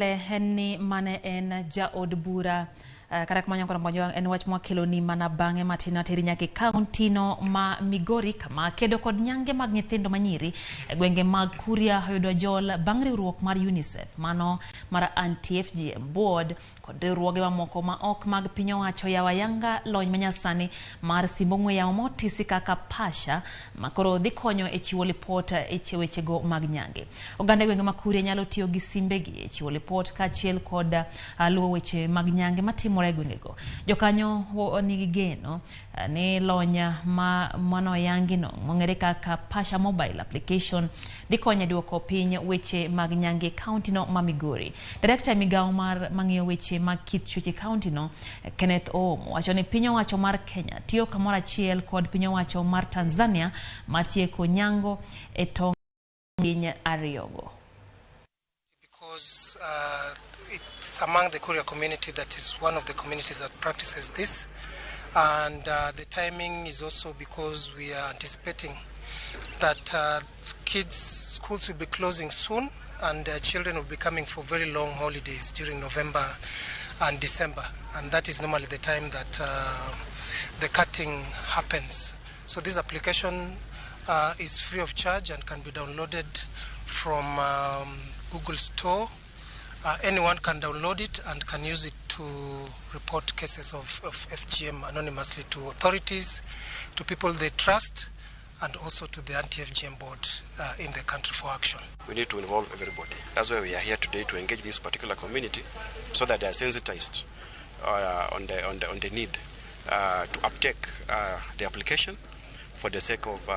En ni mane en jaod bura kata kamano nyakwar Mojwang' en wach mwakeloni mana bang'e matin ateri nyaka e kaunti no ma Migori, kama kedo kod nyange mag nyithindo manyiri e gwenge mag Kuria oyudo ajol bang' riwruok mar UNICEF, mano mar Anti-FGM Board kod riwruoge mamoko ma ok mag piny owacho yawo ayanga lony manyasani mar simb ong'we yamo motisi kaka Pasha, ma koro dhi konyo e chiwo lipot e wechego mag nyange. Oganda e gwenge ma Kuria nyalo tiyo gi simbegi e chiwo lipot kaachiel kod luwo weche mag nyange matimore e gwengego. Jokanyo nigi geno ni lony ma manoyangino mong'ere kaka Pasha Mobile Application dhi konyo e duoko piny weche mag nyange e kaunti no ma Migori. Direkta e migawo mar mang'iyo weche mag kit chwech e kaunti no, Kenneth Oom, wacho ni piny owacho mar Kenya tiyo kamoro achiel kod piny owacho mar Tanzania mar tieko nyango e tong' piny ariyogo. Because it's among the Kuria community that is one of the communities that practices this. And the timing is also because we are anticipating that kids, schools will be closing soon and children will be coming for very long holidays during November and December. And that is normally the time that the cutting happens. So this application is free of charge and can be downloaded from Google Store. Anyone can download it and can use it to report cases of FGM anonymously to authorities, to people they trust, and also to the Anti-FGM Board in the country for action. We need to involve everybody. That's why we are here today, to engage this particular community so that they are sensitized on the need to uptake the application for the sake of